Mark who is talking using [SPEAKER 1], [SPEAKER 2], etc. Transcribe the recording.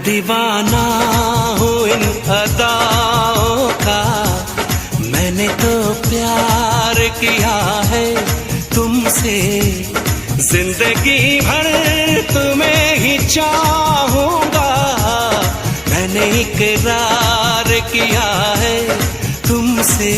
[SPEAKER 1] दीवाना हूँ इन अदाओं का, मैंने तो प्यार किया है तुमसे। जिंदगी भर तुम्हें ही चाहूंगा, मैंने इकरार किया है तुमसे।